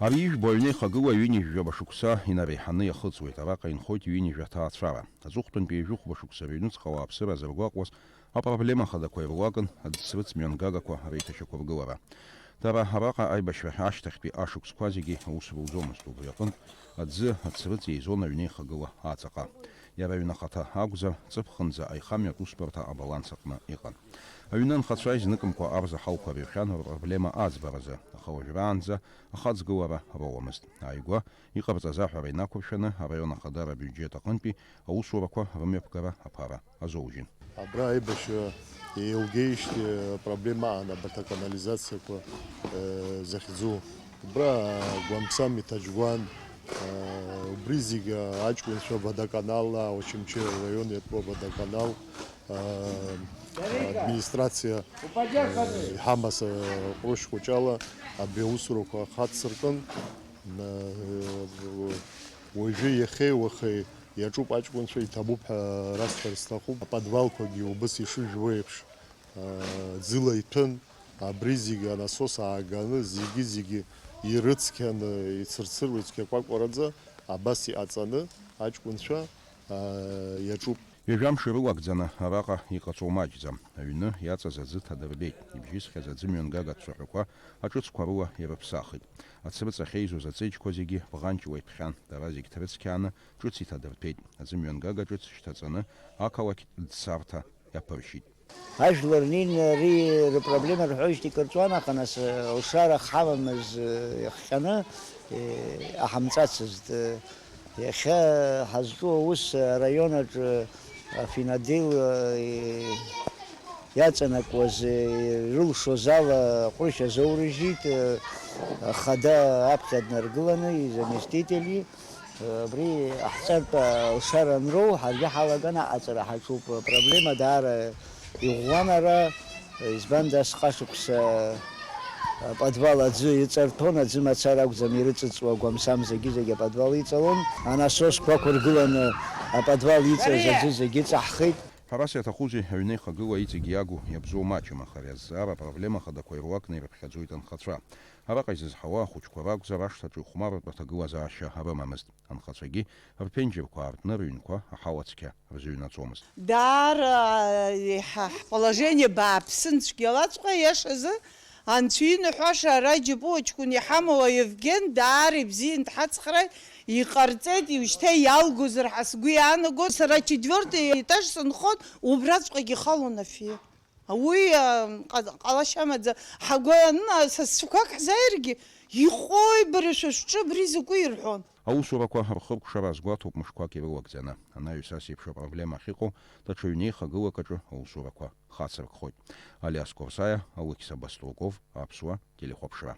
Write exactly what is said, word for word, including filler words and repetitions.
Ари ижәбо аҩнеихагыла ҩынҩажәаба шықәса инареиҳаны иахыҵуеит, араҟа инхоит ҩынҩажәа ҭаацәара. Аҵыхәтәантәи жәохәба шықәса рыҩныҵҟала аԥсыра азыргәаҟуаз апроблема ахадақәа ируакын аӡсрыҵ мҩангагақәа реиҭашьақәыргылара. Дара араҟа аибашьра ашьҭахьтәи ашықәсқәа зегьы аус руӡомызт, убри аҟынтә аӡы, аӡсрыҵ еизон аҩнеихагыла аҵаҟа. Иара аҩны ахаҭа акәзар, ҵыԥхынӡа аихамҩатә усбарҭа абаланс аҟны иҟан. Аҩны анхацәа изныкымкәа арзаҳалқәа рыҩхьан рпроблема аӡбаразы, аха уажәраанӡа ахаҵгылара роуамызт. Ааигәа иҟарҵаз аҳәара инақәыршәаны араион ахадара абиуџьет аҟынтәи аусурақәа рымҩаԥгара аԥара азоужьын. Абра аибашьра еилгеижьҭеи апроблема аан абарҭ аканализациақәа, э, захьӡу. Убра Гәамсам иҭаџьгәан, э, убри зегь аҷкәынцәа водоканалла, Очамчы араион иатәу аводоканал, э, администрациа, э, иҳамаз, э, ҟәрышь хәыҷала абри аусурақәа хацыркын. Э, уажәы иахьеи уахеи иаҿуп аҷкәынцәа, иҭабуп ҳәа расҳәар сҭахуп. Аподвалқәагьы убыс ишыжәуа еиԥш, э, ӡыла иҭәын. Абри зегьы анасос ааганы, зегьы-зегьы ирыцқьаны, ицырцыруа ицқьақәакәараӡа абас иҟаҵаны аҷкәынцәа, э, иаҿуп. Ҩажәа мшы рылагӡаны араҟа иҟаҵоу маҷӡам. Аҩны иаҵаз аӡы ҭадырбеит. Ибжьысхьаз аӡы мҩангага ацәаҳәақәа аҿыцқәа рыла ирыԥсахит. Ацрыҵ ахьеизоз аҵеџьқәа зегьы бӷанҷуа иԥхьан. Дара зегь ҭрыцқьааны ҿыц иҭадырҭәеит. Аӡы мҩангага ҿыц шьҭаҵаны ақалақьтә ӡсарҭа иаԥыршьит. Ажәлар неины ари рыпроблема рҳәоижьҭеи кыр ҵуан, аха нас, э, лшара ҳамамыз, э, иахҟьаны, э, иҟаҳамҵацызт. Э, иахьа ҳазҿу аус, э, араион аҿы, э, афинотдел, э, иаҵанакуаз, э, ирылшоз ала ҟәрышь азоурыжьит, э, ахада аԥхьа днаргыланы, изаместители. Абри аҳҵартә алшара анроу, ҳаргьы ҳалаган аҟаҵара ҳаҿуп. Апроблема даара иӷәӷәан ара, избанда, сҟашықәса аподвал аӡы иҵарҭәон, аӡы мацара акәӡам ирыҵыҵуа, агәамсам зегьы-зегьы аподвал иҵалон. Анасосқәа ықәыргыланы аподвал иҵаз аӡы зегьы ыҵаҳхит. Ҳәарас иаҭахузеи, аҩнеихагыла иҵегь иагу иабзоу маҷым, аха ари азҵаара апроблема хадақәа ируакны ирыԥхьаӡоит анхацәа. Араҟа изызҳауа ахәыҷқәа ракәзар, ашҭаҿы ихәмарратә аҭагылазаашьа рымамызт. Анхацәагьы рԥенџьырқәа аартны рыҩнқәа аҳауа цқьа рзыҩнаҵомызт. Даара, еиҳа ҳположение бааԥсын, цәгьалаҵәҟьа, иашазы, анцәа иныҳәаша, ара џьапуа ҷкәын иҳамоу аевген даара ибзиан дҳацхрааит, иҟарҵеит, уажәшьҭа иалгозар ҳәа сгәы иаанаго, сара четвёртый этаж сынхон, убраҵәҟьагь ихалон афҩы. Уи, а, ҟа-, ҟалашьа амаӡа, ҳагәанын, а, сасцәақәак ҳзааиргьы, иҟои бара шәа шәҿы абри закәи рҳәон. Аусурақәа рхыркәшара азгәаҭоуп мышқәак ирылагӡаны. Анаҩс ас еиԥш апроблема ахьыҟоу даҽа ҩнеихагылак аҿы аусурақәа хацыркхоит. Алиас Корсаиа, Алықьса Баструков, Аԥсуа телехәаԥшра.